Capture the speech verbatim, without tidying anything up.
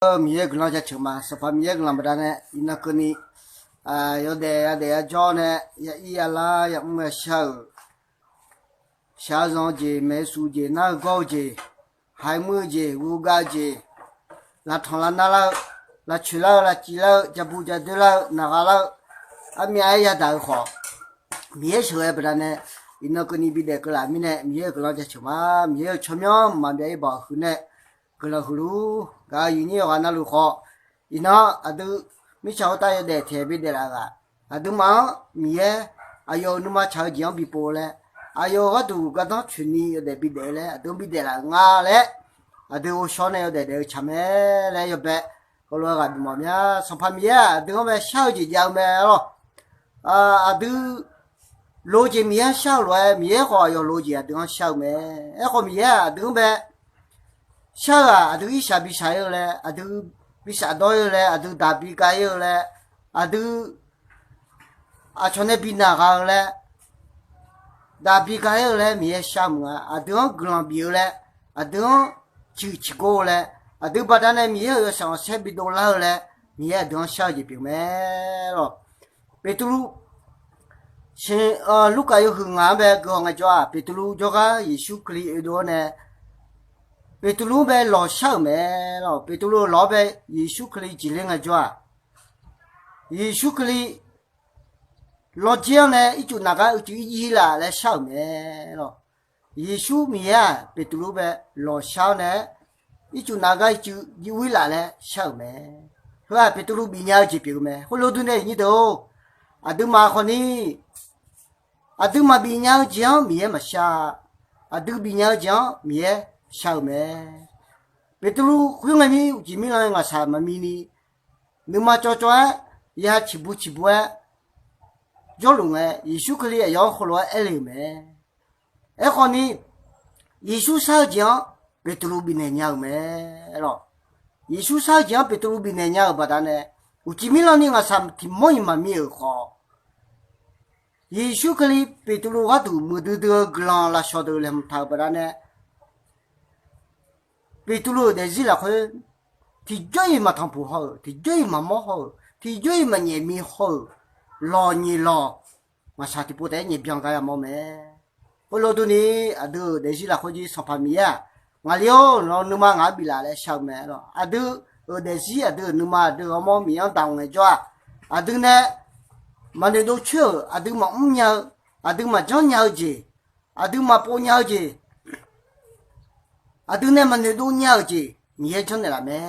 Miqyaer guiqlanq jaceuq ma. Sanqpaq Miqyaer guiqlanq baqdanae iqnan keuvni yawdaef yadaef yajawr nae ya ir ya lar ya mr ya shar-euq, shaqzanq-eu jeq, maeqsuq jeq, nar-eu gawr-eu jeq, haiq muir-eu jeq, ghovgav-eu jeq, lavtanq lavnar lar-eu, lavcoeq lar-eu, lavciv lar-eu, jabu jadoer lar-eu, naqgha lar-eu, armyav-aer yadaq-eu khawf, Miqyaer sheuqghae baqdanae iqnan keuvni bidaef keuvlaf mirnae Miqyaer-euq guiqlanq jaceuq ma. Miqyaer-euq tsawrmyanr mqmaq myav-ir bawq huiq nae guiqlanq huiqluf gaq-eu yuifnyir yawqghaq navluf khawf, iqnan aqdui mirtsaq khoertav yawdaef taeq bidaef laf-eu ghaq, aqduimaf-anr Miqyaer aqyawf-euq nuima tsaq-eu jeq-anr bipov laer, aqyawf-euq gharduq gardanr tsoeqni yawdaef bidaef-eu laer aqdui-anr bidaef laf-euq nga laer, aqdui ghovshaw nae yawdaef daef-eu tsaq mae laer yawbae heulof-aer ghaq bimawf mya. Sanqpaq Miqyaer-aq aqdui-anr bae shar-eu jeq jav-eu mae lawr. Aqdui loq-eu jeq Miqyaer-anr shar-eu lof-aer, Miqyaer khawf aqyawf loq-eu jeq aqdui-anr shar-eu mae. Aerkhawf Miqyaer-aq aqdui-anr bae shar-eu-aq, aqdui irshaq bishaq ir-eu laer, aqdui bishaq dawr ir-eu laer, aqdui daq bi ga ir-eu laer, aqdui aqcawq nae bi naq ghaq-eu laer, daq bi ga ir-eu laer Miqyaer shar-eu maqnga. Aqdui-anr guiqlanq bif-eu laer, aqdui-anr ciqciq gor-eu laer, aqdui baqdanae Miqyaer-euq yawshaef khanqsaer bidov lar-eu laer, Miqyaer aqdui-anr shar-eu jeq pyeuf mae lawr. Beqtuvluv, Lurkaf yawhuiq ngaq-anr bae guihaw ngaejawr-aq, Beqtuvluv jawrgar Yeqsur Kali oedov-awr nae, Beqtuvluv-anr bae lawq shar-euq mae lawr. Beqtuvluv-euq lawq-anr bae Yeqsur Kali jeqler ngaejawr-aq, Yeqsur Kali lawqjer-anr nae ircuf naqgar uicuiv ir jir laf laer shar-euq mae lawr. Yeqsur Miqyaer-aq Beqtuvluv bae lawq shar-awr nae ircuf naqgar ircuf jir ir laf laer shar-euq mae. Heu-aq Beqtuvluv bifnya-eu jeq pyeuf-eu mae. Khoerlof durni nyir deuq-or, aqduimaf khawfni aqdui maqbif nya-eu jeq-anr Miqyaer maqshar-a. Aqdui bif nya-eu jeq-anr Miqyaer shar-euq mae. Beqtuvluv khoerngae mir uqcif mirlanr-eu ngaqshaq maqmini, nuima cawvcawv-aer ya ciqbu ciqbu-aer jawrluf ngae, Yeqsur Kali aqyawf-anr heulof-aer aerle-euq mae. Aerkhawfni, Yeqsur shar-eu jeq-anr Beqtuvluv bifnaeq nya-euq mae lawr. Yeqsur shar-eu jeq-anr Beqtuvluv bifnaeq nya-euq baqdanae, uqcif mirlanr ni ngaqshaq tiqmawr-iq maqmir-euq khawf, Yeqsur Kali Beqtuvluv gharduq muiqdui dui-eu guiqlanq lafshawq deuq laeqhmq taq-euq baqdanae, Beqtuvluv-euq daefzir lafkhoer tiqjawr-iq maqtanqpuq haw-euq, tiqjawr-iq maqmawr haw-euq, tiqjawr-iq maqnyaef mi haw-euq, lawq nyiq lawq ngaqshaq tiqpov taef-aer nyaef byan gar yamawr mae. Khoerlof durni, aqdui-euq daefzir lafkhoer jir Sanqpaq Miqyaer-aq, ngaqli-or, nawq-eu nuima ngaq-anr biflaf laer shar-eu mae lawr. Aqdui-euq daefzir, aqdui-euq nuima, aqdui-euq ghawrmawr Miqyaer-anr daq ngaejawr-aq, aqdui nae maqnoeq dov coer-euq, aqdui maqmr nya-eu, aqdui maqjanr nya-eu jeq, aqdui maqpov nya-eu jeq, aqdui nae maqnoeq dov nya-euq jeq Miqyaer janrnaeq laf mae.